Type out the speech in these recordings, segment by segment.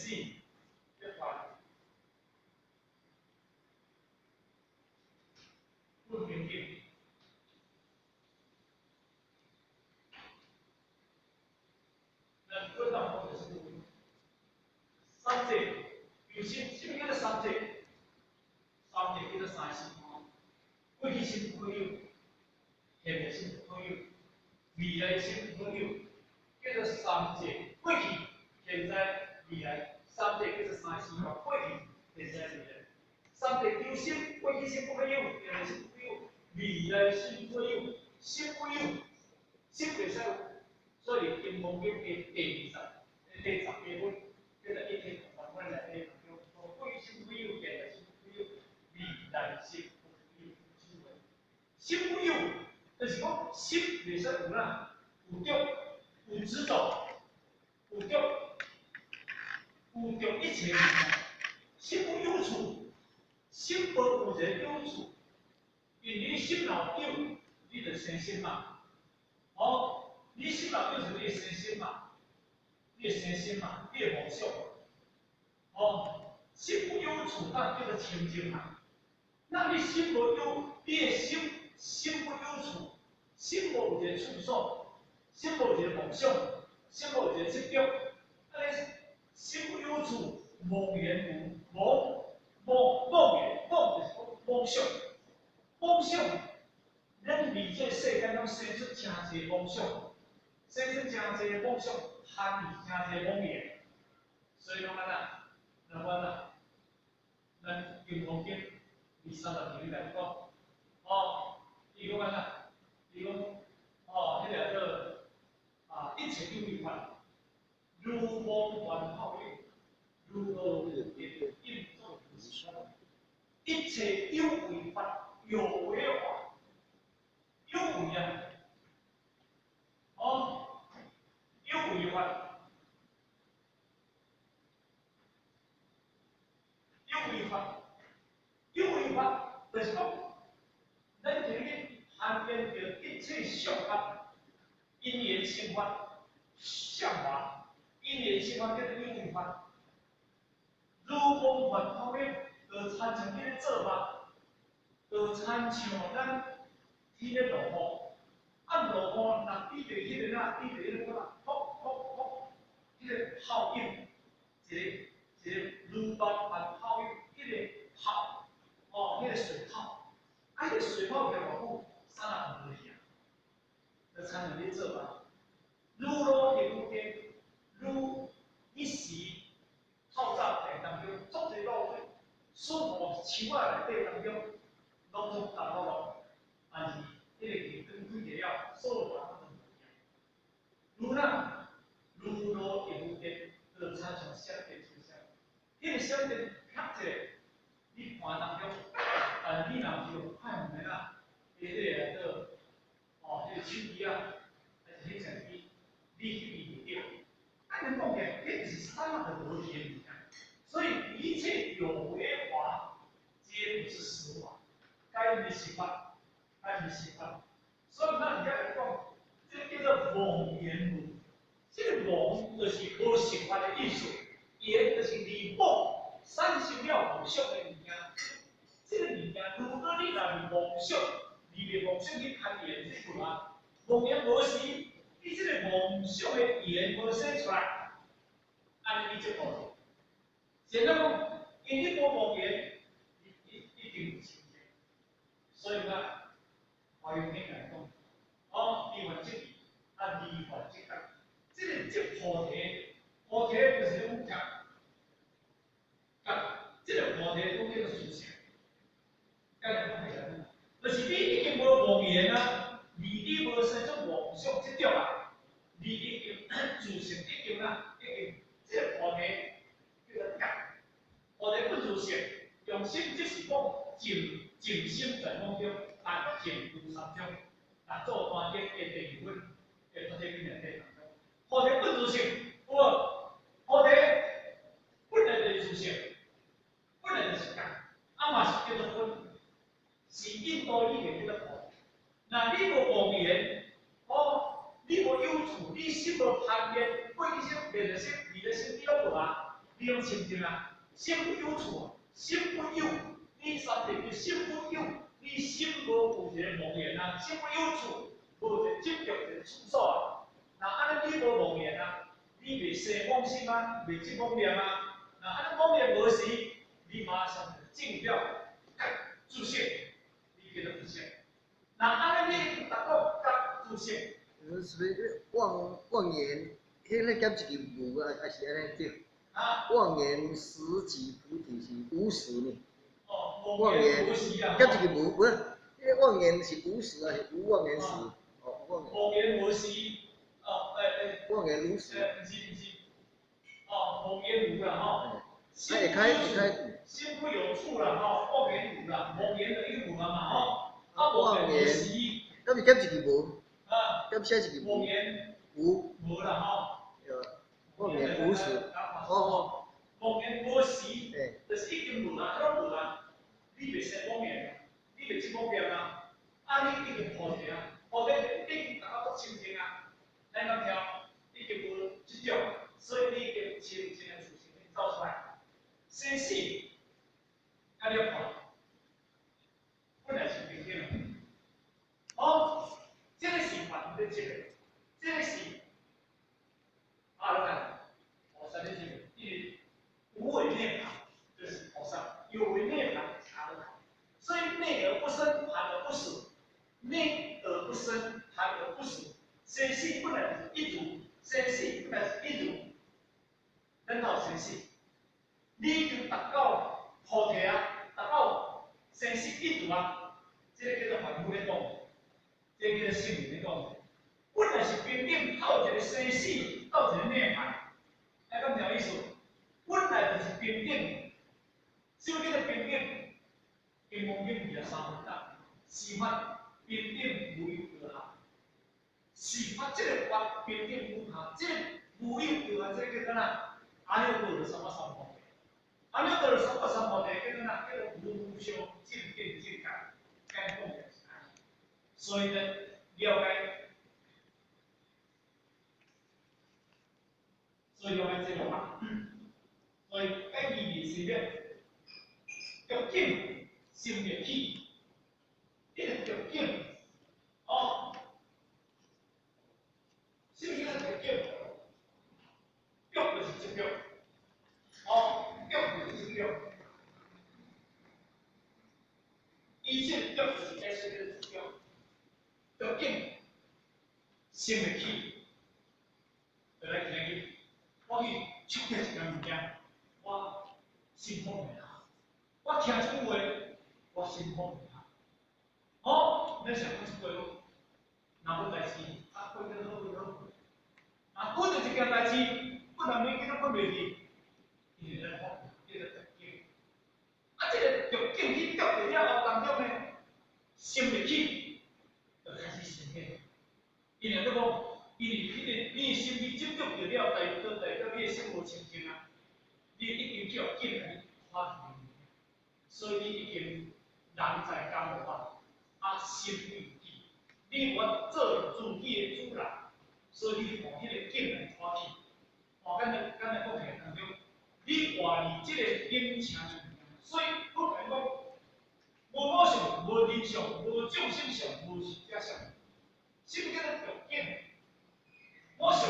死，得還不平靜。咱過當講就是三界，有心，什麼叫做三界？三界叫做三心。過去心不可有，現在心不可有，未來心不可有，叫做三界。過去、現在、未來，三界叫做三心。過去、現在、未來，三界有心，過去心不可有，現在心不可有，未來心不可有，心不有，心袂使有。所以《金剛經》的第二十、第十八分，叫做一切同分來底當中，過去心不有，現在心不可有，未來心不可有。心不有，就是講心袂使有啦，有著，有執著，有著，有著一切物件。心無有處，心無有一个有處，因為你心若有，你就生心嘛。哦，你心若有，就你會生心嘛，你會生心嘛，你會妄想。哦，心無有處，那叫做清淨嘛。那你心無有，你的心心不有處，心無有一個處所，心無一個夢想，心無一個執著，按呢心不有處，妄言無妄妄妄言，妄就是講妄想，妄想，咱佇這個世間攏生出誠濟妄想，生出誠濟妄想，含有誠濟妄言，所以講按怎，咱阮啊，咱金剛經二三十二來講，哦，伊講按怎？伊講，哦，彼个叫啊，一切有為法，如夢幻泡影，如露亦應作如是觀。一切有為法，有為法，有為啊，哦，有為法，有為法，有為法，就是講，咱今日含連著一切相法，因緣生法，相法，因緣生法叫做有為法。如夢幻泡影，就親像你咧做夢，就親像咱天咧落雨，啊落雨若滴著彼个哪，滴著彼个哪，噗噗噗，彼个泡影，一个一个如梦幻泡影，彼个泡，哦，彼个水泡，啊，彼个水泡徛偌久，啥人无去啊？就亲像你做梦，如露亦如电，如一时透早地当中，足濟露水，水雨樹仔內底當中，攏總塌落落，但是彼個地光開一了，所有人攏總無去。如哪，如露亦如電，就親像閃電出現，彼个閃電啪一下，你看當中，但是你若毋是用快門的啦，伊彼个叫哦，彼个手機啊，還是彼相機，你去翕袂著。按呢講起來，彼就是啥都無去的物件。所以一切有為法，皆不是實法，該毋是實法，該毋是實法。所以咱而家來講，這個叫做妄言論。這個妄就是無實法的意思，言就是離妄，產生了妄想的物件。這個物件，如果你若是妄想，離袂妄想去攀緣這個啊，妄言無時，你這個妄想的言無生出來，按呢你就無。簡單講，因你無妄言，你一定有清淨。所以講，華嚴經來講，哦，離幻即離，啊離幻即覺。這個即菩提，菩提就是講覺，覺，這個菩提講叫做自性。簡單講起來，就是你已經無妄言啊，離你無生出妄想執著啊，你已經自性已經啊，已經這個菩提叫做覺，菩提不自性，用心即是講淨淨心在妄中，但淨無三中，啊做單經的第二分，的菩提經內底當中，菩提不自性，有無？菩提本來就是自性，本來就是覺，啊嘛是叫做分，是印度語言叫做菩提。若你無妄言，哦，你無有處，你心無攀緣，過去心、現在心、未來心，你攏無啊？你攏清淨啊，心不有處，心不有，你三地叫心不有，你心無有一個妄言啊，心不有處，無一個執著一個處所啊。若按呢你無妄言啊，你袂生妄心啊，袂執妄念啊。若按呢妄念無時，你馬上就證了覺自性，你叫做自性。若按呢你達到覺自性。是不是妄言，彼個減一個無啊，還是按呢對？啊？妄言實即菩提是無實呢？哦，妄言無實啊！減一個無，無，彼個妄言是無實還是無妄言實？哦，妄言。妄言無實，哦，欸。妄言無實。欸，毋是毋是，哦，妄言無啦吼。心不有處，心不有處啦吼，妄言無啦，妄言就已經無啊嘛吼。啊，妄言無實。敢是減一個無？啊。敢寫一個無？妄言無。無啦吼。對。妄言無實。哦哦。妄言無實，就是已經無啊，攏無啊。你袂生妄言，你袂執妄念啊。啊，你已經菩提啊，菩提已經達到足清淨啊。咱講聽，已經無執著，所以你已經清淨的自性走出來。生死，啊，你看，本來是平等的。哦，這個是凡夫咧執的，這個是阿羅漢、菩薩咧執的，因為無為涅槃就是菩薩，有為涅槃是阿羅漢。所以內而不生，含而不死；內而不生，含而不死。生死本來就是一如，生死本來是一如，咱到生死，你已經達到菩提啊，達到生死一如啊，這個叫做凡夫咧講，這個叫做聖人咧講。本來是平等，透一個生死，到一個涅槃，按呢敢有意思？本來就是平等，什麼叫做平等？金剛經23分大，是法平等無有高下，是法這個法平等無下，這個無有高下，這個叫做哪？阿耨多羅三藐三菩提，阿耨多羅三藐三菩提叫做哪？叫做無上正等正覺，簡講就是按呢。所以呢，了解，所以了解這個法，所以愛義是咩？著境心袂起，一個著境，哦，什麼叫做著境？著就是執著，哦，著就是執著，一切著就是解釋叫執著，著境心袂起，就來今日，我去觸碰一件物件，我心放袂下，我聽這句話，我心放袂下。哦，咱想講這句話，若無代誌，啊，過得好就好。啊，拄著一件代誌，本來免記都困袂去，因為咱放叫做著境。啊，這個著境去著著了後當中呢，心袂起，就開始生氣。因為你講，因為彼個你的心去執著著了，代表你的心無清淨啊，你已經叫境來看去，所以你已經人在江湖啊，啊心不由己，你無做自己的主人，所以你予彼個境來拖去。哦，簡單講起來當中，你活佇這個影像的物件，所以我講講，無我相，無人相，無眾生相，無壽者相，什麼叫做著境？我相，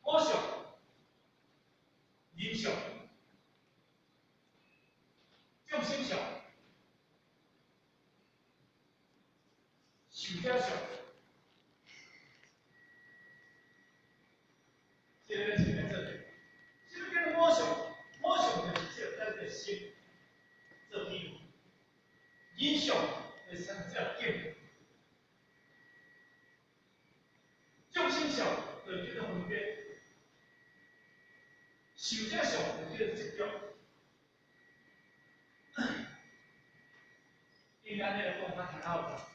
我相，人相，眾生相，壽者相，這個咱先來做者。什麼叫做我相？我相就是借咱這個心做比喻，人相就是像這個境。眾生相就叫做分別，壽者相就叫做執著。應該按呢來講較聽好。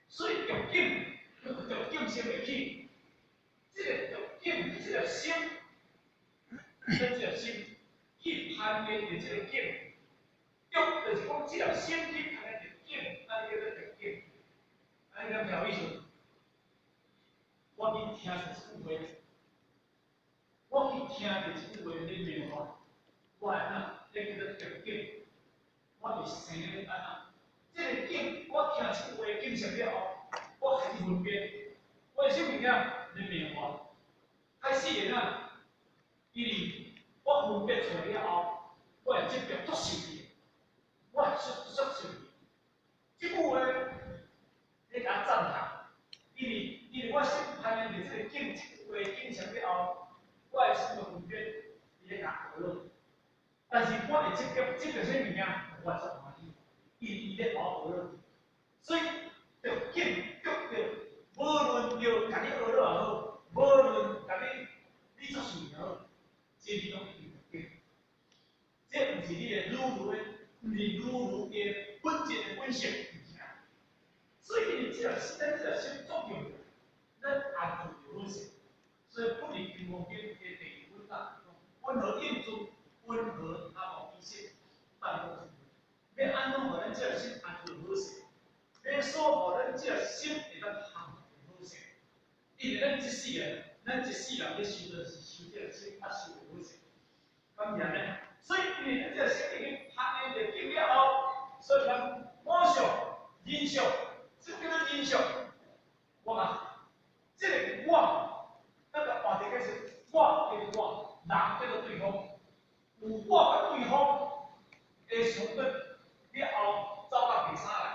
所以著境，著境先袂起，這個著境，這個心，咱這個心去攀緣著這個境，著就是講這個心去攀緣著境，按呢叫做著境。按呢敢聽有意思？我去聽一句話，我去聽聽著這句話咧罵我，我會按怎？彼叫做著境，我會生咧按怎？這个境，我聽這句話境成了後，我開始分別，我會啥物件咧罵我？開始會啊，因為我分別出來了後，我會執著足受氣，我會足足受氣。這句話，你共我讚嘆，因為我心攀緣著這个境，這句話境成了後，我的心就分別，伊咧共我學落。但是我會執著，執著啥物件，我足歡喜，因為伊咧共我學落。所以，著境著著，無論著共你學落也好，無論共你你足受也好，這你攏一定著境。這毋是你的如如的，毋是如如的本質的本性，毋是啊。所以，因為這個心，咱這個心作用，咱安住著本性。所以，佛佇《金剛經》的第二品啊，雲何應住，雲何阿無依性，辦公要按怎予咱這個心安住好勢？欲所予咱這個心會當含好勢？因為咱這世人，咱這世人咧修的是修這個心，啊修會好勢。敢毋是按呢？所以，因為咱這個心已經攀緣著境了後，所以咱我相、人相，什麼叫做人相？我啊，這個我，咱個換一個是我叫做我，人叫做對方，有我佮對方的相對了後，走到第三來。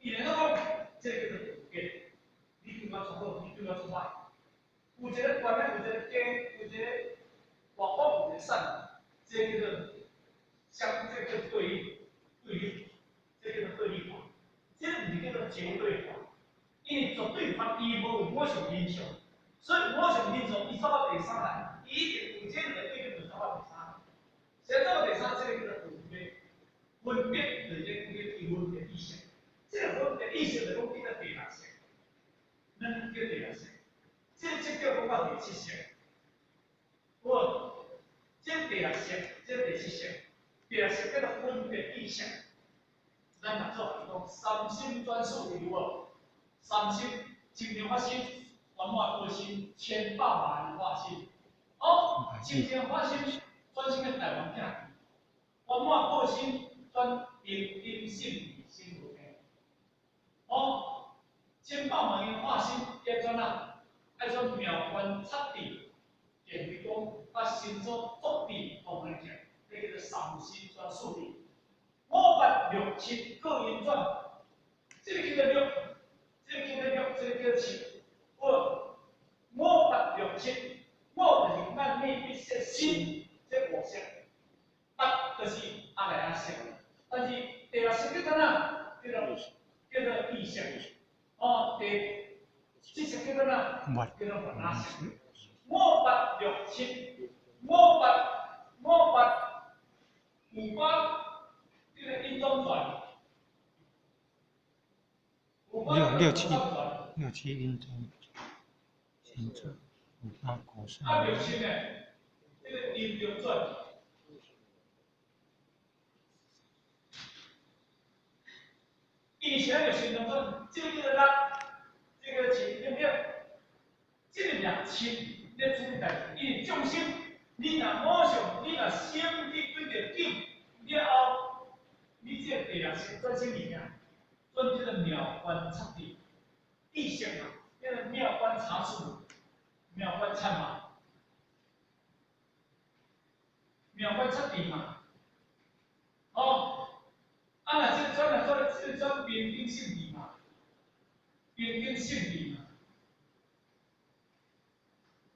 伊會當講，這個叫做分別，你對我做好，你對我做歹。有一个懸的，有一个低，有一个外放，有一个散，這個叫做相，這個叫對立，對立，這個叫做對立法。這个毋是叫做絕對法，因為絕對法伊無有我相人相，所以我相人相伊走到第三來，伊一定有這兩個對立就走到第三。誰走到第三，這個叫做分別，分別就是這個叫分別意識。這個分別意識就講叫做第六識，咱叫第六識。這個這叫講到第七識。好，這第六識，這第七識，第六識叫做分別意識。咱若做講三心轉四有無？三心清淨發心、圓滿果心、千百萬化身。哦，清淨發心轉生個大王境，圓滿果心轉平等性智心無境。哦，千百萬個化身，愛轉哪？愛轉妙觀察智，電回光，甲心所作智同樣境，這叫做三心轉四智。五八六七各因轉，這個叫做六，這個叫做六，這個叫做七。好，五八六七，五就是眼耳鼻舌身，這五色；八就是阿賴耶識。但是第六識叫做哪？叫做意識。哦，第七識叫做哪？叫做末那識。五八六七，五八五八五八。這個陰中轉，六六七六七陰中轉，五八果善。啊，六七呢？這個陰中轉，以前就心中轉，這個叫做六，這個七，對不對？這個六七咧做代誌，因為眾生，你若我相，你若先去對著境了後。你這個第六識轉啥物件？轉這個妙觀察智意識嘛，這個妙觀察處，妙觀察嘛，妙觀察智嘛。哦，啊若這個轉來轉，這個轉平等性智嘛，平等性智嘛。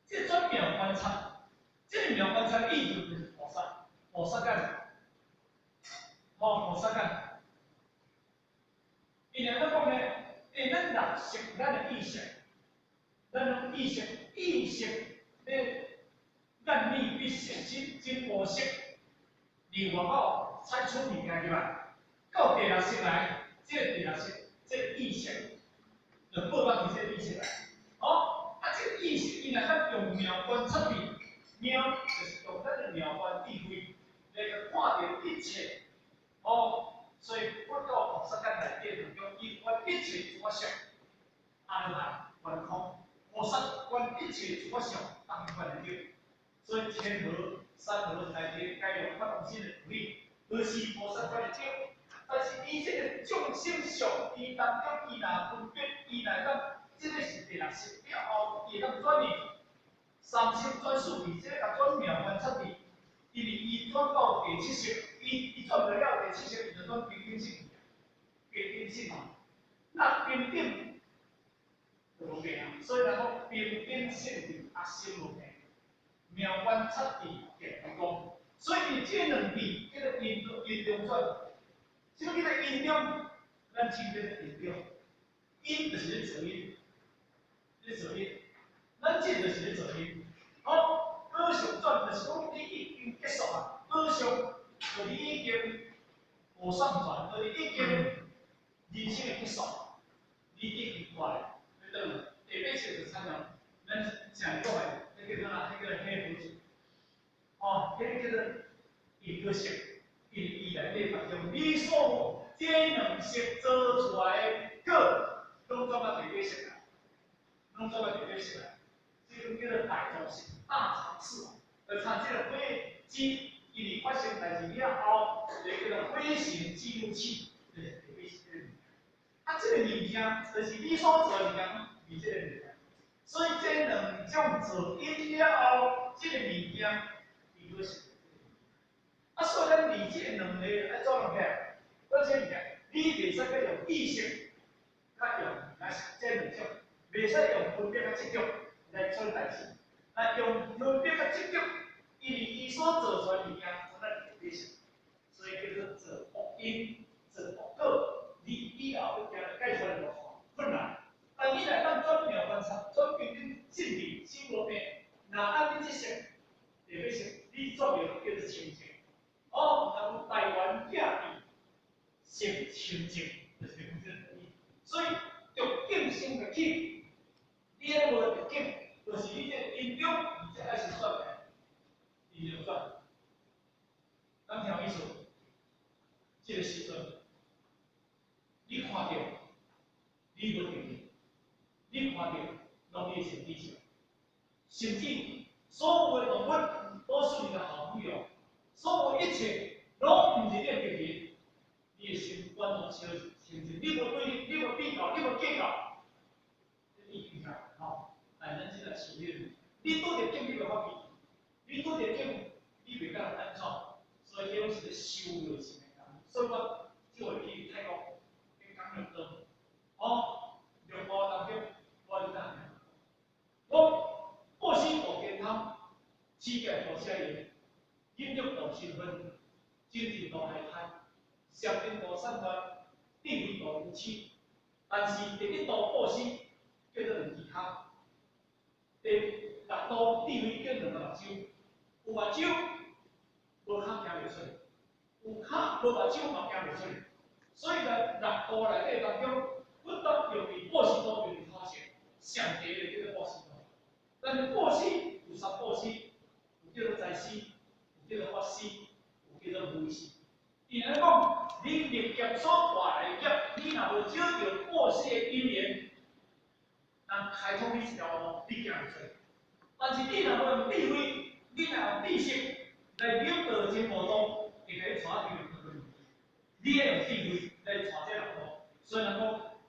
這個轉妙觀察，這個妙觀察意思就是菩薩，菩薩眼。哦，菩薩眼，伊若咧講呢，欸，咱六識，咱的意識，咱攏意識，意識咧眼耳鼻舌身真五識，離外口採取物件入來，到第六識來，這個第六識，這個意識，就報到佇這個意識來。哦，啊，這個意識伊若較用妙觀察智，妙就是用咱的妙觀智慧來去看著一切。哦，所以佛教菩薩眼內底當中，伊觀一切諸法相，阿羅漢觀空，菩薩觀一切諸法相，當觀得著。所以千和、三和来伫该用发动心的鼓励，都是菩萨转的经。但是伊這个眾生相，伊當中伊若分別，伊來當，這個是第六識了後，伊會當轉去三識轉四智，這個共轉妙觀察智，因為伊轉到第七識，伊轉袂了第七識，伊就轉平等性，平等性嘛。那平等就無變啊，所以人講平等性智啊，心無變，妙觀察智見光。所以這兩智叫做因因中轉。什麼叫做因中？咱稱這個因中，因就是咧做因，咧做因。咱這就是咧做因。好，果相轉就是講你已經結束啊，果相就你已經無上轉，就是已經人生的結束，你已經過來，你等第八識就產生，咱上講的，彼叫做啥？彼叫做黑佛識，哦，彼個叫做因果識。因伊內底當中，你所這兩識做出來的果，攏總啊第八識啊，攏總啊第八識啊，這種叫做大眾識、大常識。就像這個飛機，因為發生代誌了後，就叫做飛行記錄器，就是第八識這個物件。啊，這個物件就是你所做的物件，是這個物件。所以這兩種做因了後，這個物件伊閣是。啊，所以咱離這兩個愛怎樣起來？咱這物件，你袂使閣用意識，較用來這兩種，袂使用分別佮執著來處理代誌。來用分別佮執著，因為伊所做出來物件，總愛是第八識，所以叫做做惡因、做惡果。你以後欲行解出來就困難。但你若當轉妙觀察，轉平等性智，心無變，若按你這識，第八識，你轉妙叫做清淨。哦，若有大願鏡智，成清淨，就是講這個意。所以著境先著起，你若無著境，就是你這個因中，你這愛是轉的，因中轉。敢聽有意思？這個時陣，你看著，你無著去，你看著，攏你的身體上，甚至所有的動物都是你的好朋友。所有一切攏毋是你的敵人，你的心完全清淨，你無對，你無比較，你無計較，你已經來吼，來咱這來修煉，你拄著境你袂發脾氣，你拄著境你袂甲人安怎，所以這攏是咧修煉性的工。所以我就會去泰國去講六道，哦，六道當中我就講，我布施度健康，持戒度捨業。忍辱度身分，精進度海海，禪定度散亂，智慧度無痴。但是第一度布施叫做兩支跤，第六度智慧叫兩个目睭，有目睭無跤行袂出，有跤無目睭嘛行袂出。所以呢，六度內底當中，不當用佇布施度用佇頭前，上低的叫做布施度。但是布施有三布施，有叫做財施。叫做法施，有叫做無施。伊按呢講，你立業所帶來的業，你若無找著布施的因緣，人開創你一條路，你行袂出。但是你若無用智慧，你若用知識來領導真無道，會共你帶去。你愛用智慧來帶這六度。所以人講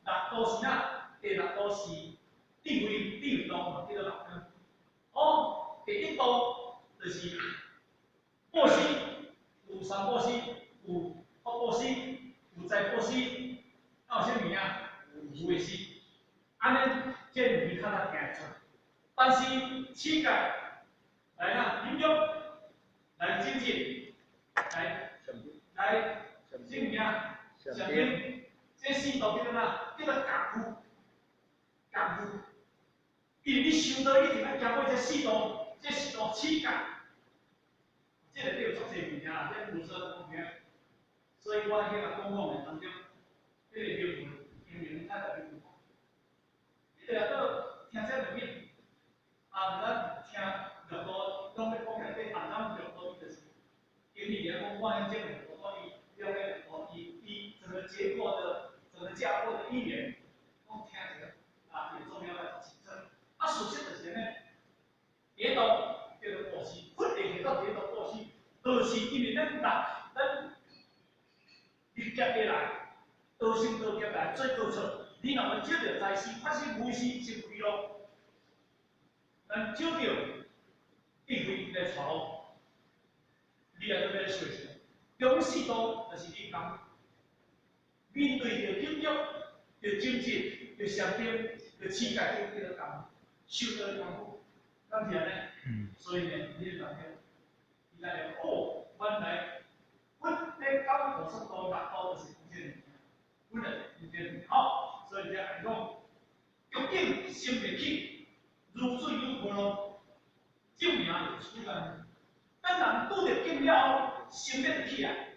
六度是啥？第六度是智慧，智慧度嘛叫做六度。哦，第一度就是。布施有三布施，有法布施，有財布施，還有啥物啊？有無施。按呢，這兩支較較行會出。但是乞丐來啦，忍辱，來精進，來來啥物件？禪定，這四度叫做啥？叫做覺悟，覺悟。因為你修道一定愛經過這四度，這四度乞丐。這內底有足濟物件啦，這無說講聽。所以我彼個講講的當中，彼個經文經文較特別有。彼個閣聽這兩面，啊，咱聽六度攏欲講起來，對，啊，咱六度伊就是，經理咧講，我遐講六度，伊了解六度，伊整個結構的整個架構的語言，攏聽一下，啊，會重要來清楚。啊，事實就是呢，第一度叫做布施。就是因為咱六咱歷劫以來，多生多劫來做過錯，你若欲招著財施、法施、布施真快樂，咱招著智慧來帶路，你愛做欲修啥？中四道就是你講面對著境欲、著境界、著相邊、著世界這個工，修道的功夫，敢是按呢？所以呢，你就感覺，伊來哦，原來佛咧講菩薩道六道就是講這個物件，本來就是這個好，所以才來講，欲境心袂起，如水有波浪，證明就出來。咱人拄著境了後，心欲就起來，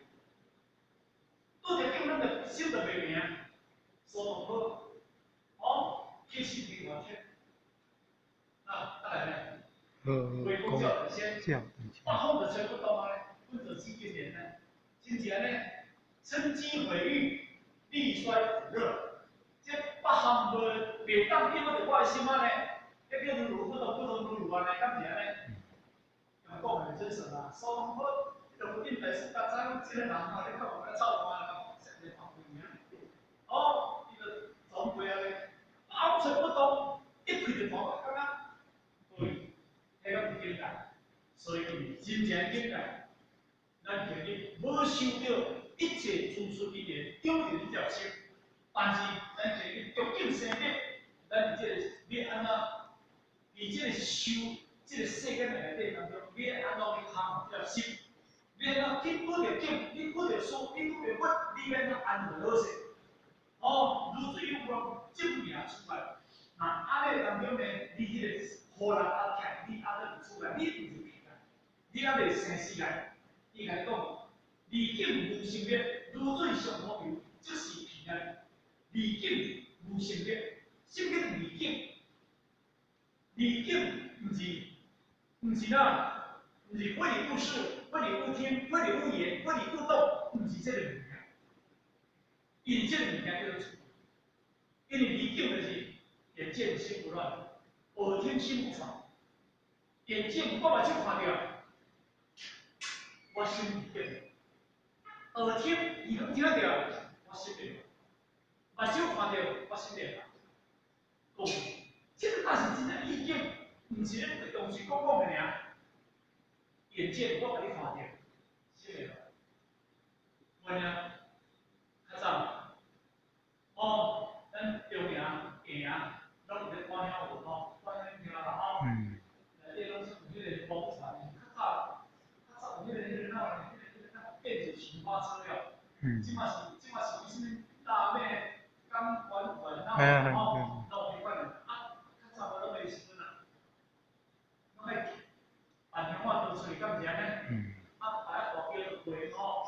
拄著境，咱就心就袂平，蘇東坡，哦，起心平偌天，啊，再來呢？微風叫得先，北風就吹不動啊！阮就幾經年呢，真正呢，沉積毀譽，力衰腐熱，這北項無袂當變，我就我的心啊呢，彼叫如如不動，不動如如按呢，敢是按呢？講的真實啊！蘇東坡，就應大師甲知這個人吼，你看有咧臭汗啦，成日頭名。哦，伊就總歸啊咧，北風吹不動，一開就頭，感覺對。彼個是境界，所以真正境界，咱今日無受著一切諸事因緣，長著你這心，但是咱今日觸境生滅，咱佇這個欲按怎？佇這個修這個世間內底當中，欲按怎去空這心？欲按怎去拄著境？你拄著事，你拄著物，你欲按怎安撫好勢？哦，如水有光，證明出來。那按呢當中呢，你彼個予人壓起來，你壓得出來，你毋是平安，你猶未生死來。伊共你講，離境無生滅，如水上可游，這是平安。離境無生滅，什麼叫離境？離境毋是哪？毋是非離勿視，非離勿聽，非離勿言，非離勿動，毋是這個物件。因為這個物件叫做出，因為離境就是眼見心不亂，耳聽心不煩。眼見我目睭看著，我心袂變；耳聽耳聽著，我心袂亂；目睭看著，我心袂亂。講，這個才是真正意境，毋是咧用嘴講講的爾。眼見我共你看著，心袂亂。我呢，較早，哦，咱中營、下營，攏有咧趕曉有吼，趕曉聽啦吼。內底攏是有彼個風船，較早有彼個哪彼個電子琴花車了。這馬是啥物大咩鋼管管啊吼，攏有彼款的。啊，較早我攏袂時陣啊，攏愛辦電話倒出去，敢毋是按呢？啊，擺大叫就過吼，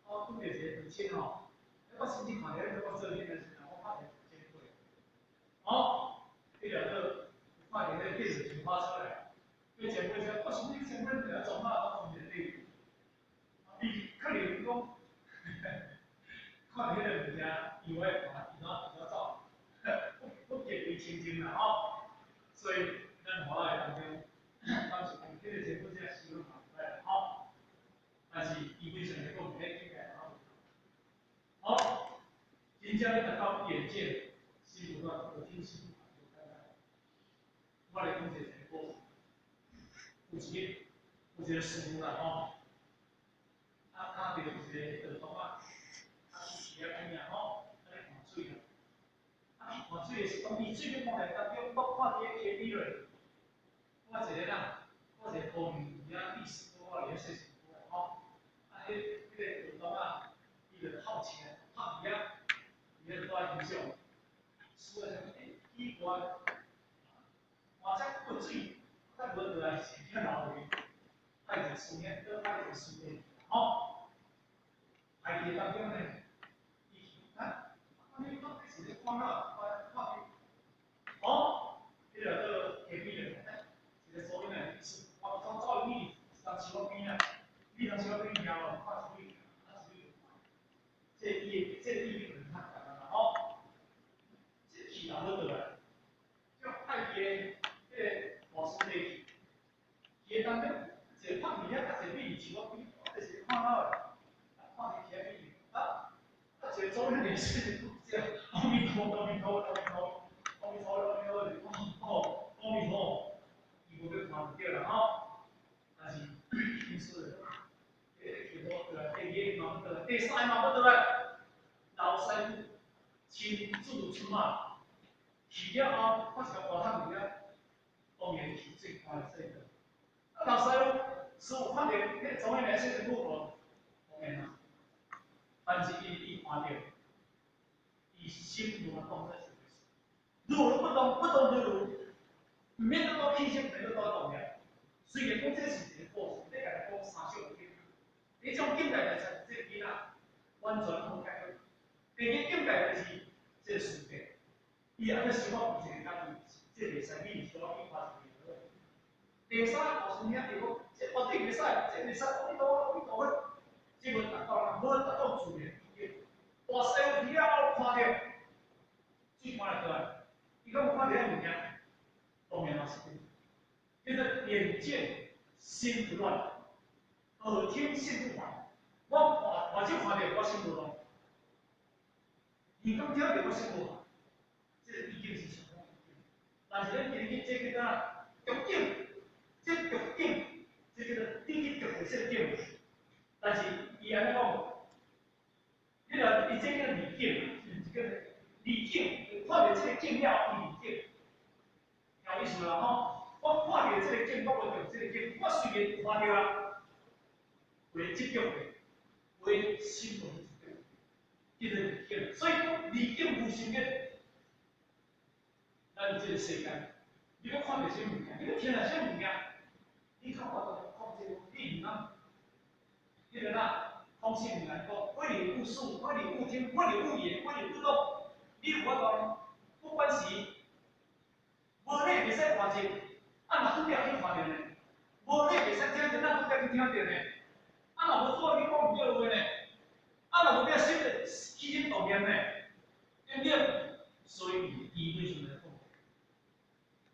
我拄著一個父親吼，我甚至看著彼個我做囡仔時陣，我拍著真過。哦，彼個做看著彼個電子琴花車來，彼前輩說，我想你前輩佇遐創啥？我從一個伊可能講，看著彼個物件，以為看伊怎伊怎走，不不極為清淨啦吼。所以咱華的當中，當時講彼個前輩這思路嘛毋歹啦吼。但是伊非常來講，彼境界吼。好，真正欲達到眼見心不亂，耳聽心不煩，就簡單。我來講一個故事，有一日，有一個師傅啦吼，啊，敲著一個道童仔，啊去飼仔邊仔吼，啊咧看水啦，啊去看水的時，當伊水欲看來當中，我看佇咧溪邊落，我一個啦，我一個土面佇遐歷史我佇遐洗身軀啦吼，啊，彼個道童仔，伊就好奇啊，拍佇遐，佇遐蹛欣賞，師傅想欸，奇怪，換遮久水，才無落來是遐流去，派一個師兄，閣派一個師弟，吼，派去當中呢，伊去啊，你到底是咧看哪？看看去，哦，彼個做溪邊咧，一個蘇囡仔，我走走去一當樹仔邊啊，你當樹仔邊徛哦，看水，啊水，這個伊的這個意境就較簡單啦吼，這氣也好倒來，就派伊的彼個大師弟去，伊當中一個拍耳仔，甲一個秘樹仔邊，所以是這阿彌陀阿彌陀阿彌陀阿彌陀阿彌陀，哦，阿彌陀，伊無欲看就對啦吼。但是因此，第二個第二嘛不對，第三嘛不對，老師傅親自出馬，去了後，發一個大桶佇遐，當然是最快的世界。啊，老師傅師傅看著彼個左面來說的母當然啊，但是伊看著，伊心無法當這是回事。如如不動，不動如如，毋免閣講起心，毋免閣講動念。雖然講這是一個故事，你共伊講三小境，這種境界就是這個囡仔完全無解決。第二境界就是這個事件，伊按呢想法變一個家己，這袂使，你是小可去看一個。第三個故事遐伊講，這絕對袂使，這袂使，阿彌陀佛，阿彌陀佛，這無達到啦，無達到自然意境。大師傅去了後看著，水看會倒來，伊講看著遐物件，當然嘛是叫做眼見心不亂，耳聽心不煩。我看，目睭看著，我心無亂；耳朵聽著，我心無煩。這個意境是相當意境。但是咱今日這叫啥？極境，這極境，這叫做頂級極會說境。但是伊按呢講，彼個伊這叫離境，是叫做離境。看著這個境了，伊離境，有意思啦吼。我看著這個境，我無著這個境。我雖然看著啊，會執著的，會心無執著，叫做離境。所以講離境無心的，咱這個世間，你欲看著啥物件，你欲聽著啥物件，你較無法度控制，你毋通，彼個哪空性來講，不離勿視，不離勿聽，不離勿言，不離勿動，你有法度，不管是無你袂使看見，啊若拄著去看著呢？無你袂使聽見，咱拄著去聽著呢？啊若無拄去講毋對話呢？啊若無變心的起心動念呢？對不對？所以伊為什麼來講？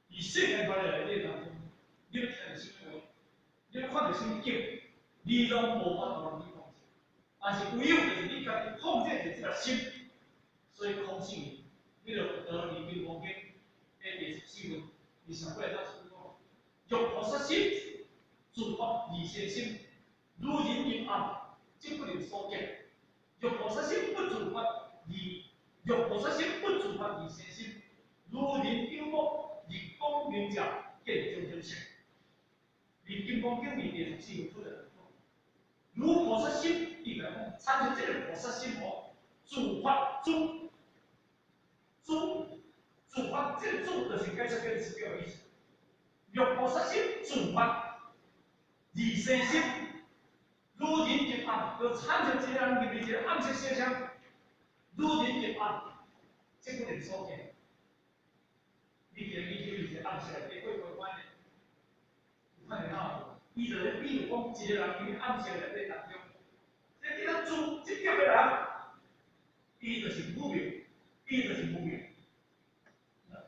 伊世間法內底當中，你欲聽著啥物話，你欲看著啥物景，你攏無法度去控制。但是唯有就是你家己控制著這個心，所以空性，你就得離金剛經的第十四問，28到29，若菩薩心，自發離生心，如人陰暗，則不能所見。若菩薩心不自發離，若菩薩心不自發離生心，如人有目，日光明照，見種種色。離金剛經裡第十四問出來，如菩薩心，伊來講，參像這個菩薩心哦，自發住，住，自發，這個住就是解釋跟是這個意思。若菩薩心自發離生心，如人入暗，就參像一個人入去一個暗色小廂，如人入暗，這不能所見。你今日去一個暗色內底，過關的，有看見無？伊就咧比喻講，一個人佇暗色內底當中，這叫做住執著的人，伊就是無明，伊就是無明。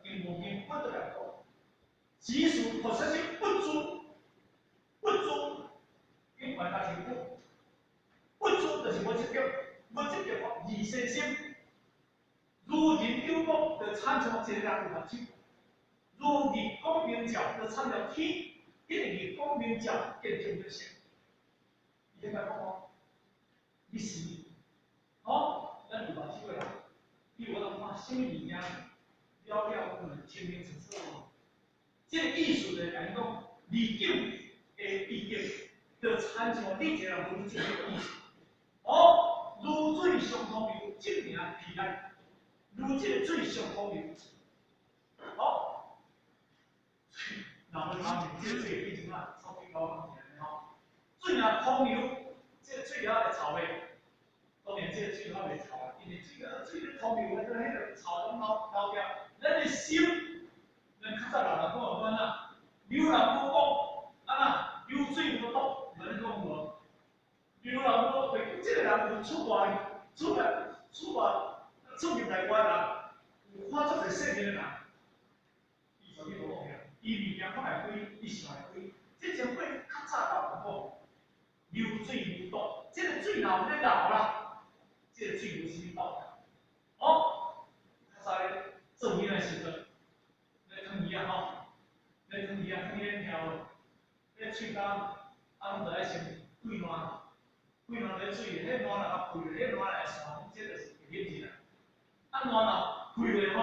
金剛經不得來講，即使菩薩心不住，不住，因為他是不，不住就是無執著，無執著講離生心，如人有目，就參像一個人有目睭；如日光明照，就參像天，彼個日光明照見種種色。伊咧講哦，你是，吼，咱有目睭的人，你有法度看啥物物件，了了可能清清楚楚哦。這個意思就是講，離境的意境，就參像你一個人無這個意思。哦，如水相通流，證明疲力。如這個水相通流，好，那我講這個水變成啊，臭屁高講起來吼。水若通流，這個水也會臭的。當然，這個水較袂臭啊，因為水個水咧通流，彼個彼個臭攏流流掉。咱的心，咱較早老人講有安怎？流人無講，啊那流水無毒，無咧講無。流人無，就是這個人有出外、出來、出外、出入來外人，有看足濟世面的人，伊就去無講伊物件看會開，伊想會開。這前輩較早老人講，流水無毒，這個水若有咧流啦，這個水無啥物毒。講迄个聽無？彼个喙焦，啊，攏著愛先對爛，對爛咧水，彼爛若較開，彼爛來散，這就是會忍住啦。啊，爛若開咧吼，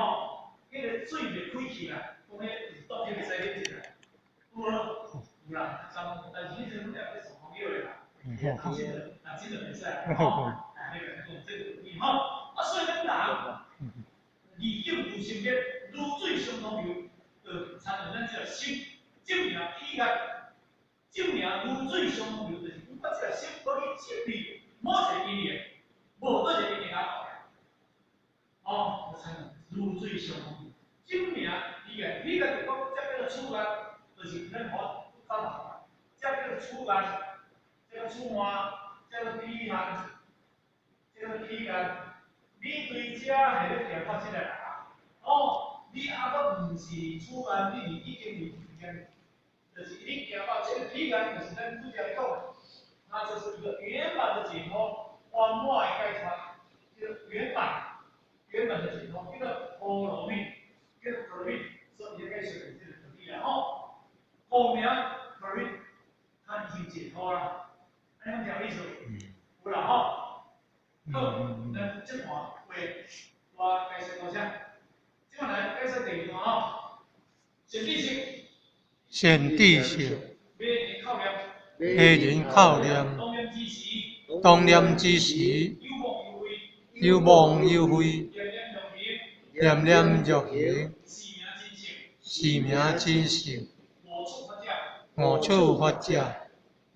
彼個水袂開去啦，講彼有毒彼袂使忍住啦。有無？有啦，但是彼陣阮也欲送朋友的啦，啊，這個啊，這個袂使吼，啊，彼個講這個吼，啊，所以咱人二境無生滅，如水相通流，就親像咱這個心，證明起來，證明如水相通流，就是講我這個心無去執著某一個因緣，無佗一個因緣啊，哦，就親像如水相通流，證明起來，起來就講這叫做處緣，就是咱好較麻煩，這叫做處緣，這個處岸，這個彼岸，這個彼岸，你對這係咧行到這個人，哦，你猶閣毋是處緣，你是已經是中間，就是你行到這個彼岸，就是咱拄才講的，那就是一個圓滿的解脫，圓滿的解脫，叫圓滿，圓滿的解脫，叫做波羅蜜，叫做波羅蜜，所以解釋這個道理啦吼。後面波羅蜜，他已經解脫啦，按呢講意思？有啦吼。好，咱這段話我解釋到這，這擺來解釋第二段吼。善知識，善知識，迷人口念，迷人口念，當念之時，當念之時，有妄有非，有妄有非，念念若行，念念若行，是名真性，是名真性，五處法者，五處法者，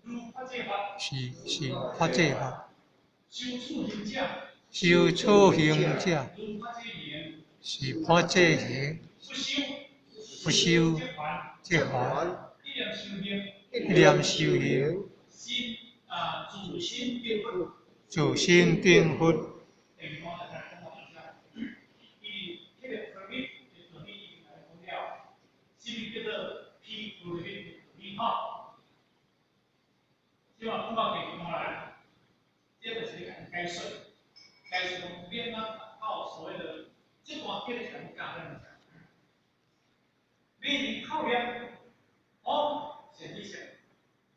如法界法，是法界法，修處行者，修處行者，如法界行，是法界行，不修，不修則還，則還，一念修行，一念修行，心啊自心定佛，自心定佛。第二段就來講到這，伊彼個波羅蜜的道理已經來講了，啥物叫做毗波羅蜜的道理吼？這擺講到第二段來，這就是咧共解說，解說講免啊到所謂的這段叫咧共教咱者，迷人口念，哦，善知識，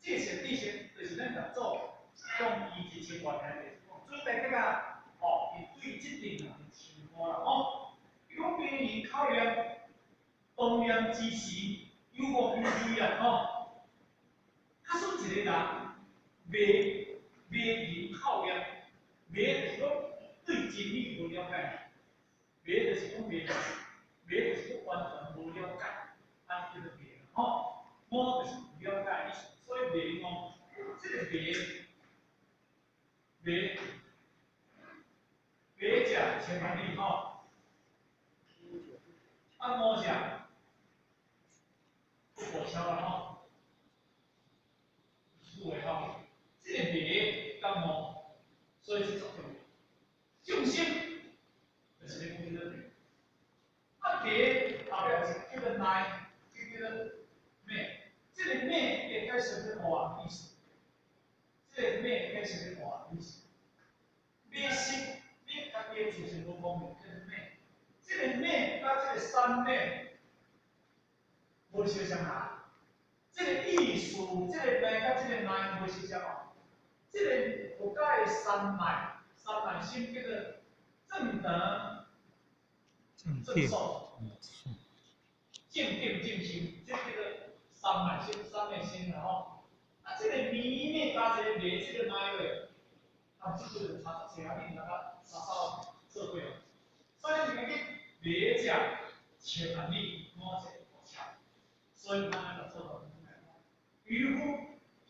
這個善知識就是咱六祖講伊1000外年就是講準備這個，哦，伊對這陣人的稱呼啦吼。伊講迷人口念，當念之時，有妄有非啊吼。假使一個人迷迷人口念，迷就是講對真理無了解，迷就是講迷，迷就是講完全無了解，按呢叫做迷吼。無就是無了解意思，所以迷哦，這個迷迷迷者千萬里吼，啊五者不過超啦吼，有的吼，這個迷佮悟，所以是足重要。眾生就是咧講這個迷，啊迷後壁就是叫做內，這叫做昧，這個昧會解釋做悟的意思，這個昧解釋做悟的意思。迷失，你家己的自信無方面叫做昧，這個昧佮這個三昧無相像啊。這個意思，這個昧佮這個內無相像哦。這個佛教的三昧，三昧心叫做正得、正正受、正定、正修，這叫做三昧心、三昧心啦吼。啊，這個迷昧佮這個迷這個內咧，啊，這個就差濟啊，你毋知影三三做過哦。所以你講迷者千萬里，悟者過橋。所以咱來做到。愚夫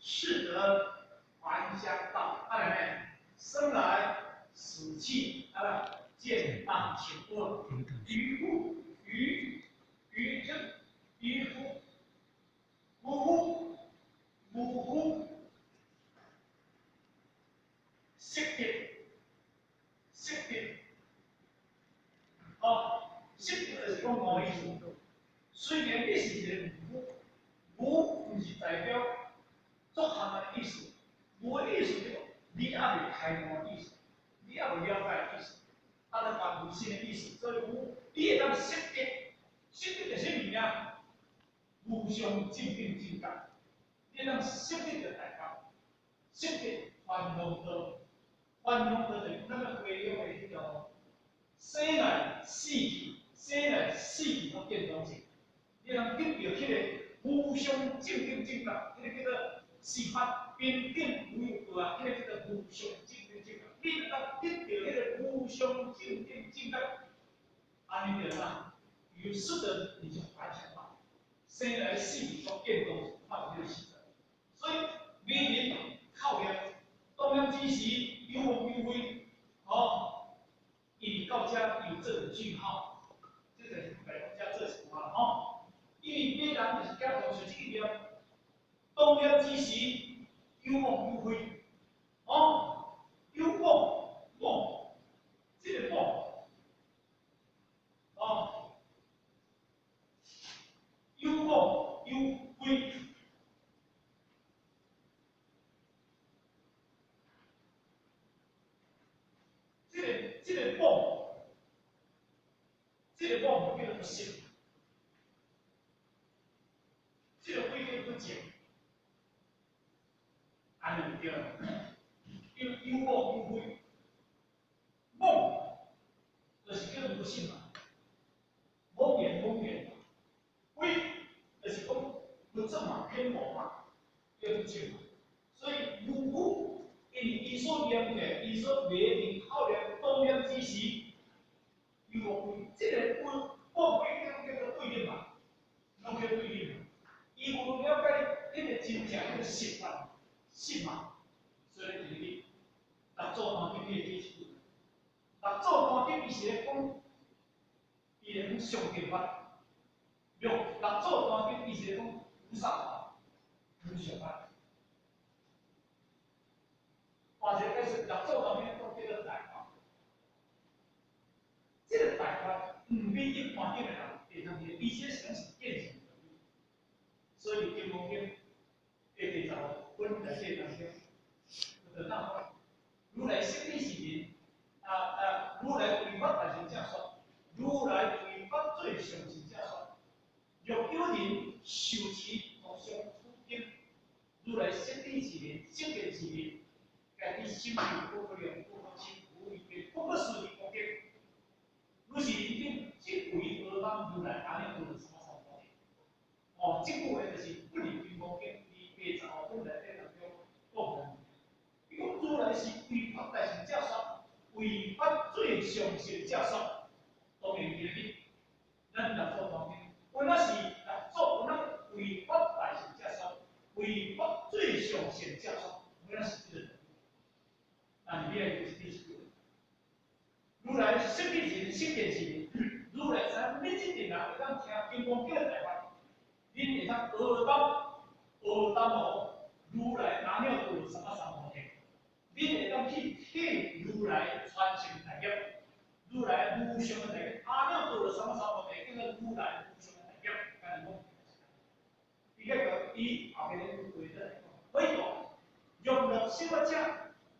識得還鄉道，啊來呢？生來死去，啊見當前過。愚夫愚愚就愚夫，無夫無夫，識得識得，哦，識得就是講五意思。雖然你是一個愚夫，愚毋是代表足含的意思，愚的意思就是你猶未開悟的意思，你猶未了解的意思，啊，咧發迷信的意思，所以愚，你會當識得，識得就是啥物件？無上正等正覺，你通識得著大法，識得梵行道，梵行道就是咱個歸向的彼個生來死去，生來死去攏見當性。你通得著彼個無上正等正覺，彼個叫做是法平等無有道啊，彼個叫做無上正等正覺。你通得著彼個無上正等正覺，按呢就啦，有識得你就梵行法，生來死去攏見當性，看這個實在。所以迷人口業，當念之時有妄有非，吼，伊到遮又做個句號，這就是來講遮做一寡吼。因為別人就是假裝受這個業，當念之時有妄有非，吼，有妄妄，這個妄，哦，有妄有非，這個妄，這個妄叫做實。這個非叫不淨，按呢就對了。有妄有非，妄就是叫無信嘛，妄言妄言，非就是講不正嘛，偏妄嘛，叫不正嘛。所以無故，因為伊所念的，伊所迷人口念當念之時，有妄非，這個妄非叫做對立嘛，攏叫對立嘛。伊無了解彼個真正彼個實法、實嘛，所以就是六祖壇經伊記一句，六祖壇經伊是咧講，伊咧講上乘法，六祖壇經伊是咧講菩薩法、無上法。換一個解釋，六祖壇經講叫做大法，這個大法毋比一般頂的人會當去，伊這是講是見性。所以《金剛經》第十五本內底當中，就講如來釋諦是人，如來為法大乘正說，如來為法最上乘正說，若有人受持無上此經，如來釋諦是人，釋諦是人，家己心有不可量、不可稱、無余邊、不可思議功德，如是人等，即為阿當如來阿耨多羅三藐三菩提。哦，這句話就是不離金剛經第85本內底當中講的。伊講如來是為法大乘正說，為法最上乘正說。當然今日咱六祖壇經，本來是六祖，本來為法大乘正說，為法最上乘正說，本來是這個。但是你愛就是第一句，如來釋諦是人，釋見是人，如來知影恁這陣人會當聽金剛經的大法。恁會當阿當阿當哦，如來阿耨多羅三藐三菩提，恁會當去替如來傳承大業，如來無上的大業，阿耨多羅三藐三菩提叫做如來無上的大業，敢講。伊個伊後邊咧有回來講，所以講，用樂修法者，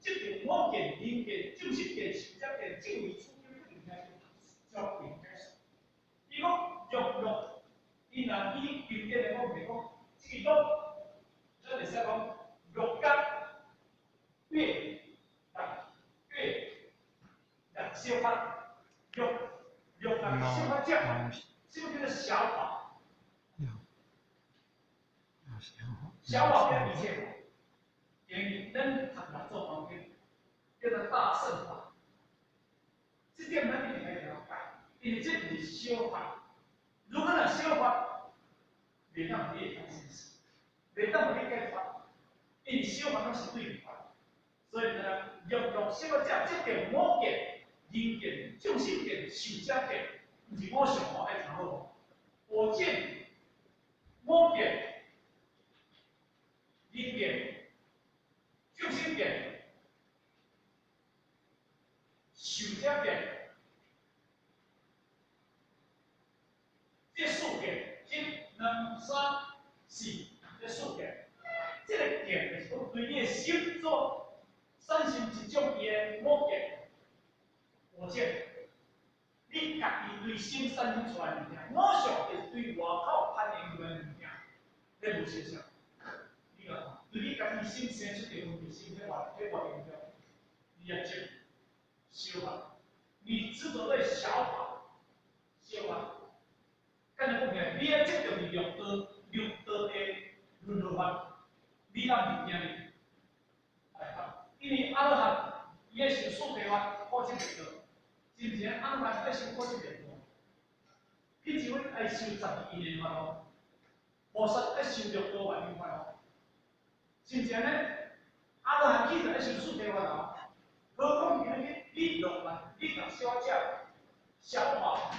這邊我見、人見、眾生見、壽者見，這為處境不定解釋，就不解釋。伊講用樂。伊若以經典來講，是講這個樂，咱會使講六角月六月六小法，六六六小法者，這個叫做小法。小法變一切法，等於咱讀六祖壇經叫做大乘法。這點咱一定愛了解，因為這毋是小法。如果若小法，袂當予你會當生死，袂當予你解脫，因為小法攏是對法，所以呢，欲樂小法者，這叫我見、人見、眾生見、壽者見，毋是我想我愛聽好。我見、我見、人見、眾生見、壽者見。這四見，一、兩、三、四，這四見，這個見就是講對你的心所產生一種伊的我見、我見，你家己對心產生出來物件，我想就是對外口攀緣出來物件，彼無現象。你講，對你家己心生出個分別心，彼偌彼偌嚴重？你要執小法，你執著對小法，小法。敢若講起來，你愛執著佇六道的輪迴法，你敢袂驚哩？因為阿羅漢伊愛修四諦法，破七滅道，是毋是？阿羅漢愛修破七滅道，彼一位愛修十二因緣法哦，菩薩愛修六道萬行法哦，是毋是按呢？阿羅漢起就愛修四諦法哦，何況今日你落來，你共小者小法，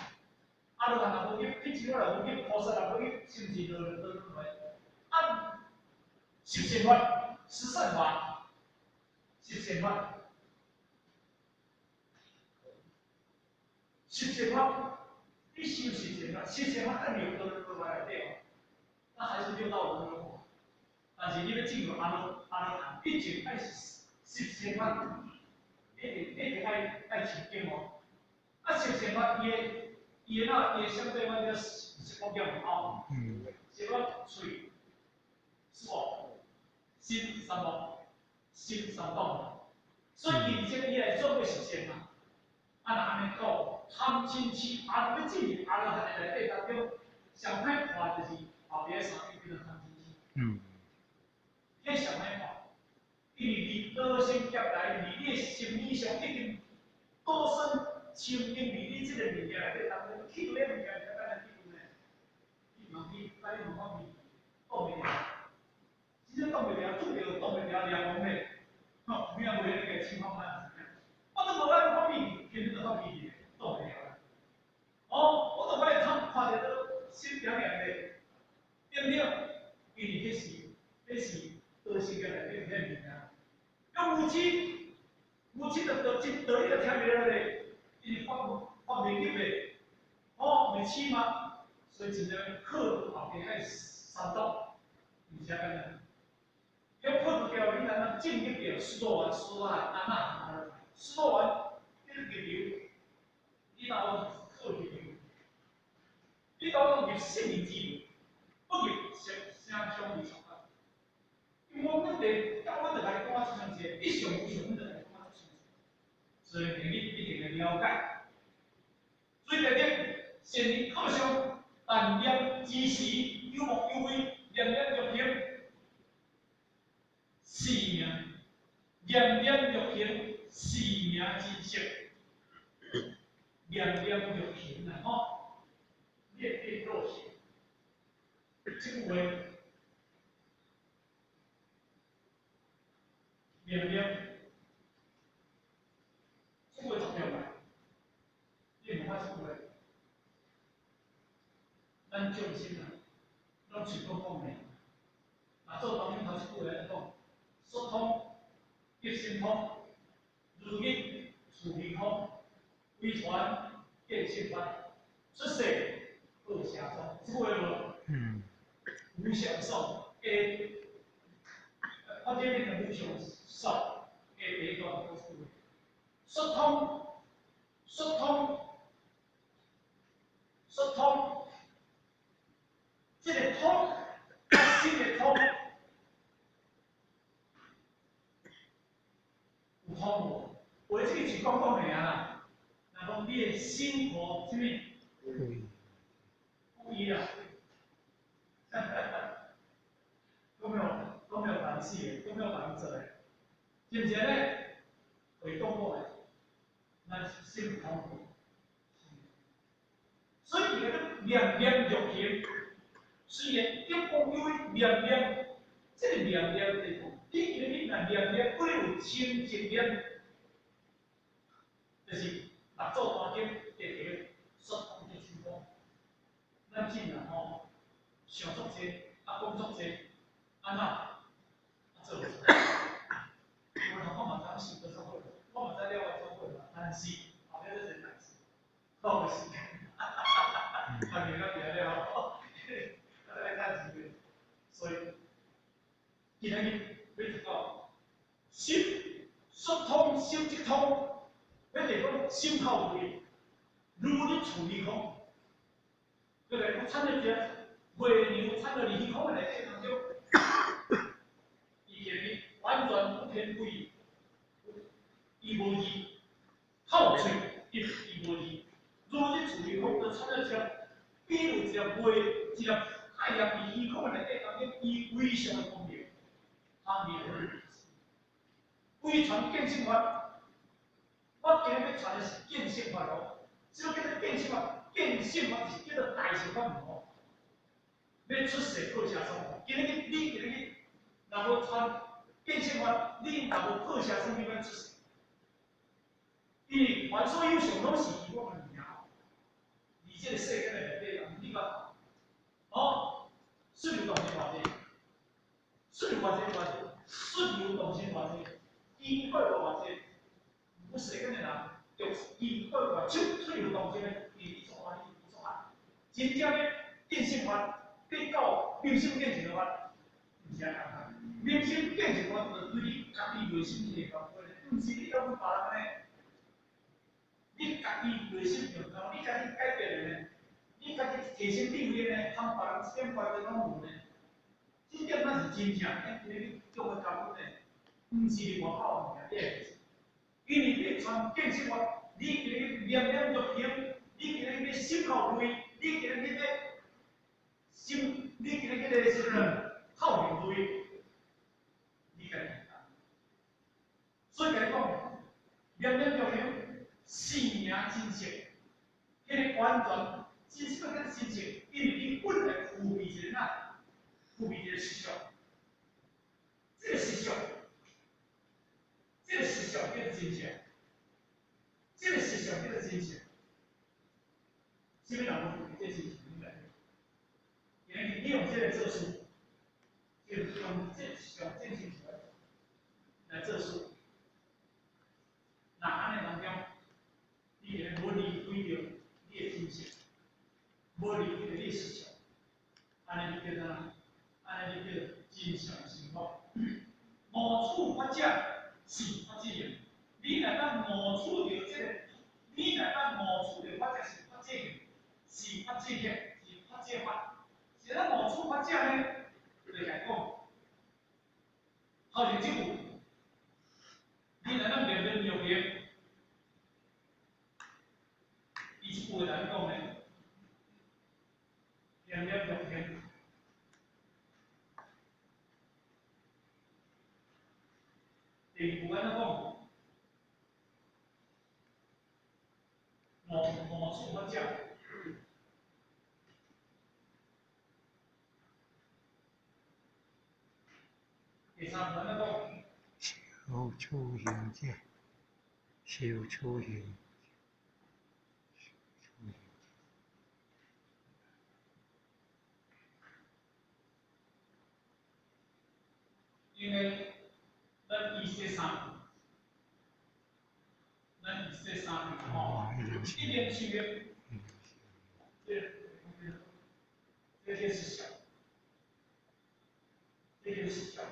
阿羅漢也無入，彼一位也無入，菩薩也無入，是毋是落落落來？啊，十善法，十善法。十善法，十善法，你修十善法，十善法在六道輪迴內底哦，那還是六道輪迴。但是你欲進入阿羅漢，畢竟愛十善法，一定愛持經哦。啊，十善法伊的那伊的相對法叫色法叫哦，色法喙，是無？心三無。心三動，所以人生伊來做過實現嘛。啊，若按呢講，貪嗔癡，啊，欲進入阿羅漢的內底當中，上歹看就是後壁三句叫做貪嗔癡。彼上歹看，因為你多生劫來，佇你的心理上已經高深深經佇你這個物件內底當中，去到彼物件就敢若去呢？去問去，甲你問講伊擋袂牢，真正擋袂牢，拄著擋袂牢，念王的。吼，你也袂那個情況啊？我都無愛發脾氣，天天都發脾氣，擋袂牢啦。哦，我都愛看看著都心涼涼的，對毋對？因為彼是多生劫內底彼物件。咁無痴，無痴就得這道理就聽袂落咧，因為發袂入的，哦，袂痴嘛，所以真正克服後壁彼三毒，毋是簡單。要破除掉，你才能進入到須陀洹、須陀洹、阿那含。須陀洹，你入流，你到克入流，你到入聖人之流，不入相相離相法。因為我們佇教阮就來講啊，親像一個一相無相，阮就來講啊，親像。所以你一定要了解。所以第一，善人靠相，但念之時有無有為，念念欲行。是名，念念欲行，是名真實。念念欲行啊，吼，念念若行，這句話，念念，這句話足重要。你問我這句話，咱眾生啊，攏喙講講的，啊，做當面頭這句話來講。說通，一心通，如意處虛空，威傳見性法，出世報邪宗，這句話無？無相頌，下，發這邊的無相頌，下第一段講這句話。說通，說通，說通，這個通，心的通。有通無？話這個是講講的啊。若講你的心無啥物？有意啊！哈哈哈！都沒有關係的，都沒有幫助的，是毋是按呢？會講過的，咱心通無？所以伊個念念欲行，雖然德光有為念念，這個念念就是講，你今日若念念，閣有清淨念，就是六祖壇經第一個說通的心講，咱真人吼想足濟，啊講足濟，按怎啊做袂出來？有人講嘛知影想得足好，我嘛知了解足好嘛，但是後壁這個代誌，講的時間，哈哈哈哈，還袂到定了，啊來趁錢所以今仔日欲讀到心說通心即通，欲就講心口無一，如日處虛空，對不對？我參了一個月娘參了佇虛空的內底當中，免为伊无字，口喙伊伊无字，如日处于空的参了像，比如一粒月，一粒太阳伫虚空内底当中，伊非常的光明，他明。规传见性法，我今日欲传的是见性法哦，这个叫做见性法，见性法是叫做大乘法门哦。欲出世破邪说，今日你今日若无传见性法，你若无破邪说，你欲出世。因为凡所有相，拢是虚妄的物件。伫这个世间的内底，人你讲，哦，出入动心偌济，出入偌济偌济，出入动心偌济，因果偌济，有世间的人，就因果偌出出入动心的，伊做爱，伊做爱，真正的见性法，得到明心见性的法，毋是按呢简单。明心见性法，就是对你家己内心去个感觉，毋是你要问别人呢。你家己内心就够，你家己改变的呢？你家己提升地位呢？通别人一点关系拢无呢？这点才是真正，因为你中的根本呢，毋是伫外口物件，因为你传见性法，你今日念念入行，你今日欲心口内，你今日欲心，你今日彼个时阵口面内，你家己所以共你讲，念念入行。生名真相，彼个完全真实个真相，因为你本来具备一个哪，具备一个实相，这个实相，这个实相叫做真相，这个实相叫做真相。啥物人无具备这真相？你来，因为你用这个做事，就用这实相真相来做事，那按呢当中。你会无离开著你的真相，无离开著你的实相，按呢你叫啥？按呢你叫真相成佛。悟处法者是法界行。你若当悟处著这个，你若当悟处著法者是法界行，是法界行，是法界法。是咱悟处法者呢，就来讲，头前这句，你若当念念入行。伊这句话来讲呢，念念入行，第二句按怎讲？悟悟处法者，第三句按怎讲？修处行者，修处行。因为咱伊说三句，咱伊说三句吼，一念修行，这个是相，这个是相，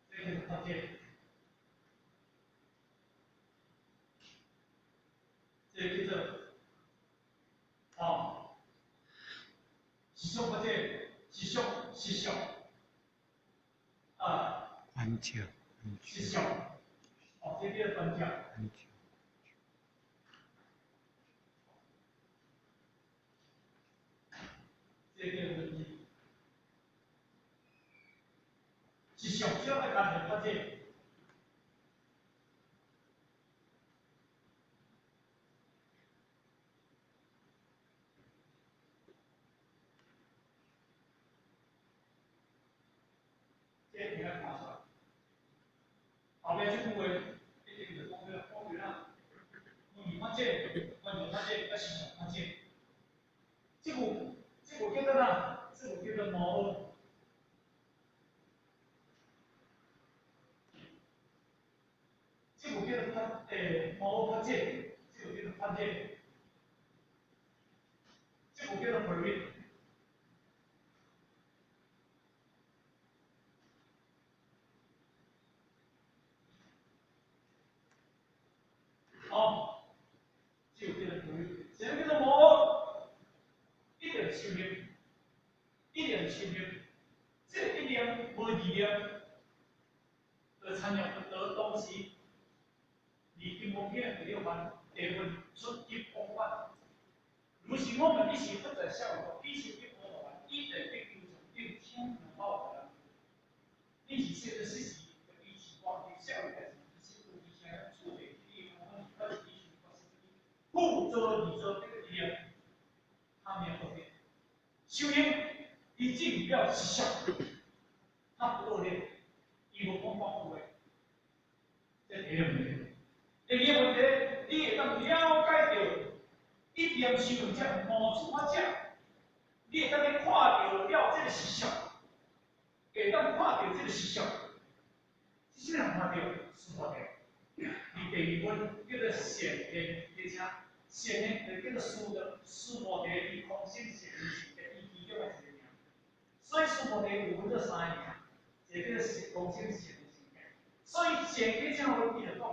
这个是法界，这个叫做哦，实相法界，实相实相。啊，观照，实相，哦，这叫观照。这叫文字。实相，只要爱加上法界。这一定爱看出来。后壁这句话一定就讲了，讲了啦。问法界，观法界，抑实相法界。这句，这句叫做啥？这句叫做无。这句叫做法，无法界，这句叫做法界。这句叫做回味。哦，这个叫做回味，啥物叫做无？一定修行，一定修行，这个一念无二念，就就参像佛陀当时，离金刚经第六番第分出入往返。如是我们彼时佛在舍卫国，彼时彼佛法，以地比丘众等请报答。你是说的事实，就伊是光伫舍卫国时，伊是有伊声处地伊讲讲是伊是复做二做这个一样，他没有恶念。修行，伊证了实相，他不恶念，伊无讲讲话。这第一个问题。第二个问题，你會當了解著一念修行者五處法者，你會當去看著了這個實相，會當看著這個實相，這啥物人看著？須菩提。佇第二分叫做顯現加車，顯現就叫做須的須菩提伊空性現是伊其中的一個名。所以須菩提有分做三個名，一個叫做空性現現所以顯加車話伊就講，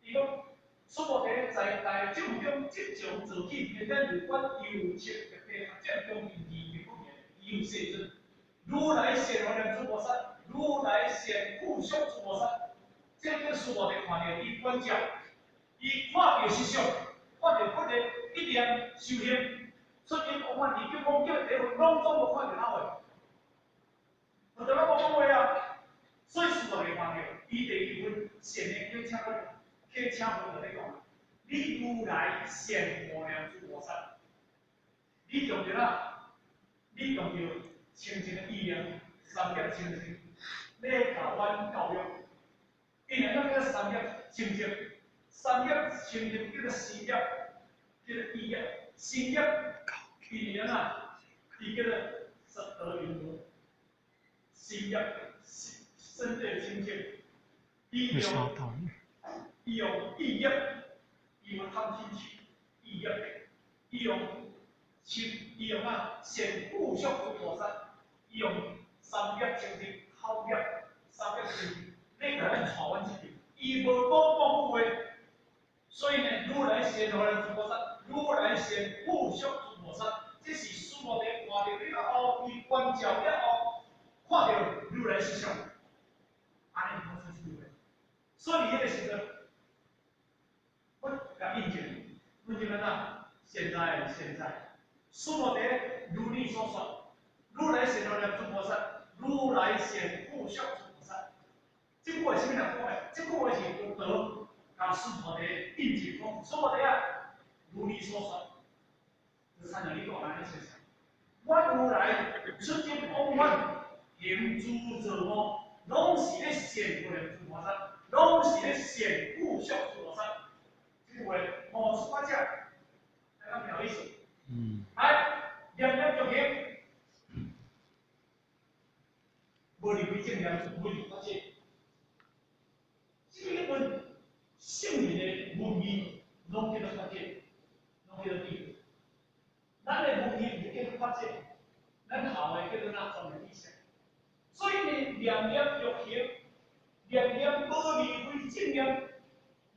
伊講須菩提在大眾中即將造起平等有關有情特別學者中義別不言，有世尊，如來現華嚴諸菩薩，如來現具足諸菩薩。這個須菩提看著伊觀照，伊看著實相，看著佛的一念修行，出入往返，離境往叫地方，攏總無看著哪話，佛陀攏無講話啊。所以須菩提看著，伊第二分現的加車分，加車分就咧講，你如來現無量諸菩薩，你用著哪？你用著清淨的意念，三業清淨，咧共阮教育。伊若叫做三業清淨，三業清淨叫做身業，叫做意業，身業伊是按怎？伊叫做十德云和，身業身體清淨，伊用意業，伊用貪嗔痴意業，伊用心，伊用啊善具足諸菩薩，伊用三業清淨，口業三業清淨。你共阮帶阮這邊，伊無講講話，所以呢，如來現華嚴諸菩薩，如來現具足諸菩薩，這是須菩提看著了後，伊觀照了後，看著如來實相，按呢講出這句話。所以彼個時陣，我共印證，印證按怎？現在現在，須菩提如你所說，如來現華嚴諸菩薩，如來現具足諸菩薩。這句話是啥物人講的？這句話是佛陀共須菩提印證講，須菩提啊，如你所說，就親像你講按呢說啥？我如來出入往返行諸造惡，攏是咧現華嚴諸菩薩，攏是咧現具足諸菩薩。這句話五處法者，大家有意思？嗯。來，念念欲行，無離開正念，無離法界。這個問聖人的文義，攏叫做法界，攏叫做智慧。咱的文義毋叫做法界，咱學的叫做哪專業知識。所以呢，念念欲行，念念無離開正念，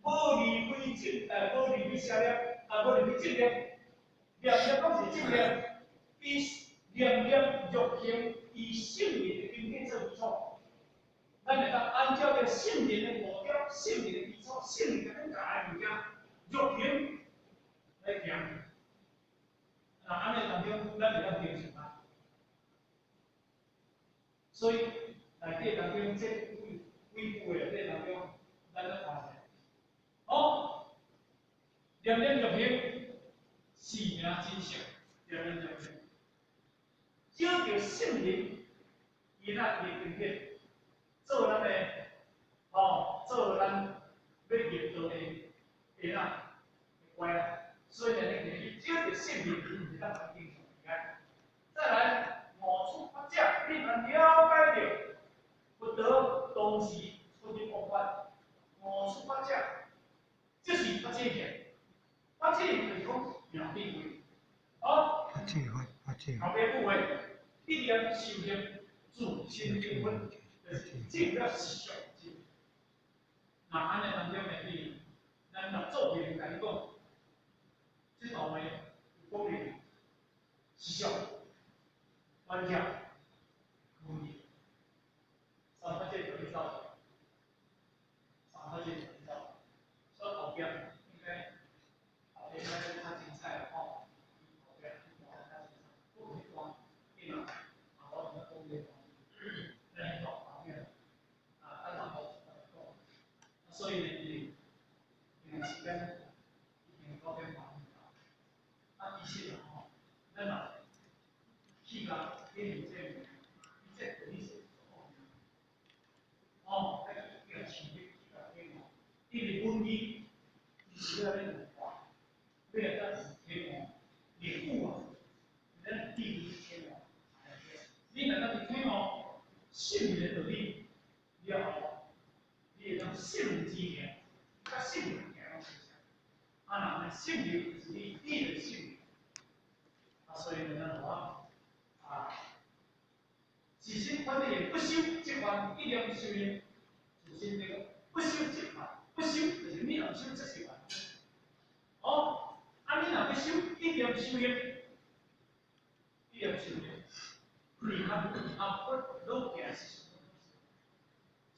無離開正，無離開邪念，啊，無離開正念。念念攏是正念，以念念欲行，以聖人的境界做基礎。咱會當按照這個聖人的目標、聖人的基礎、聖人共阮教的物件，欲行來行。那按呢當中，咱會當平常啊。所以內底當中，這幾幾句話內底當中，咱來看一下。好，念念欲行，是名真相。念念欲行，照著聖人，伊那伊的經典。做咱的，吼，做咱欲入道的的啦，乖啊。所以呢，你去照著聖人，會當環境上再來，五處法者，你通了解著佛陀當時出入往返，五處法者，這是法界行，法界就是講妙智慧。好，法界法，法界。後邊句話，一念修行，自心成佛。就是證了實相。那按呢當中呢，伊咱六祖慧能共你講，這段話講的實相、觀照、無義，三法界就去走。因為本意毋是欲來文化，欲來當體悟、領悟啊，咱必須體悟。你若當去體悟，聖人就你了後，你會當聖人之行，佮聖人行攏相像。啊，若聖人就是你，你就是聖人。啊，所以呢，咱話啊，自心反正不修則幻，一念修行，自心這個不修則幻，不修就是你若修則是幻。哦，啊，你若欲修一念修行，一念修行，離開啊，不老行是什麼東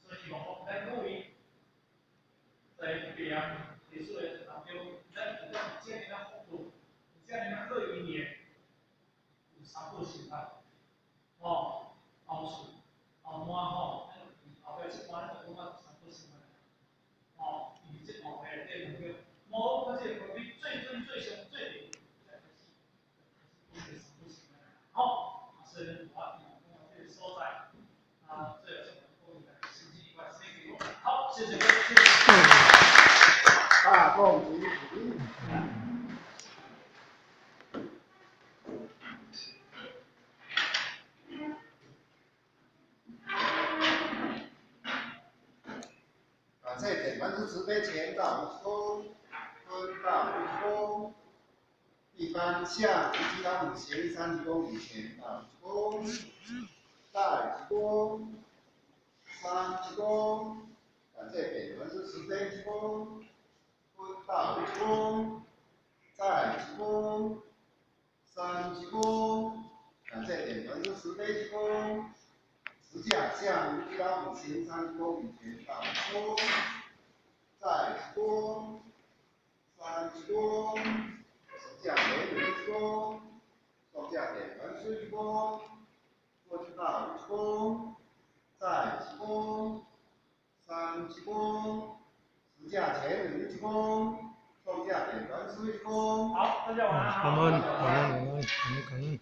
西？所以希望講，咱各位在別人歷史的當中，咱有這爾啊福報，有這爾啊好因緣，有三寶相伴，哦，後厝後滿吼，後壁這關就講啊三寶相伴，哦，因為這後壁這兩個，無我這個比最尊最上最才開始，開始講三寶相伴，吼，啊，所以咱我講這個所在，啊，最後這個講大家心情愉快，身體好，謝謝各位，謝謝。大眾起舞。感謝點傳師慈悲前導一躬，尊道一躬，一般向其他五行三鞠躬，以前道一躬，再一躬，三鞠躬。感謝點傳師慈悲一躬，尊道一躬，再一躬，三鞠躬。感謝點傳師慈悲一躬。十架向其他五行三鞠躬，以前道一躬，再一躬，三鞠躬。十架连一躬，双架點傳師一躬，尊道一躬，再一躬，三鞠躬。十架前一躬，雙架點傳師一躬。好，大家晚安。感恩，感恩，感恩，感恩。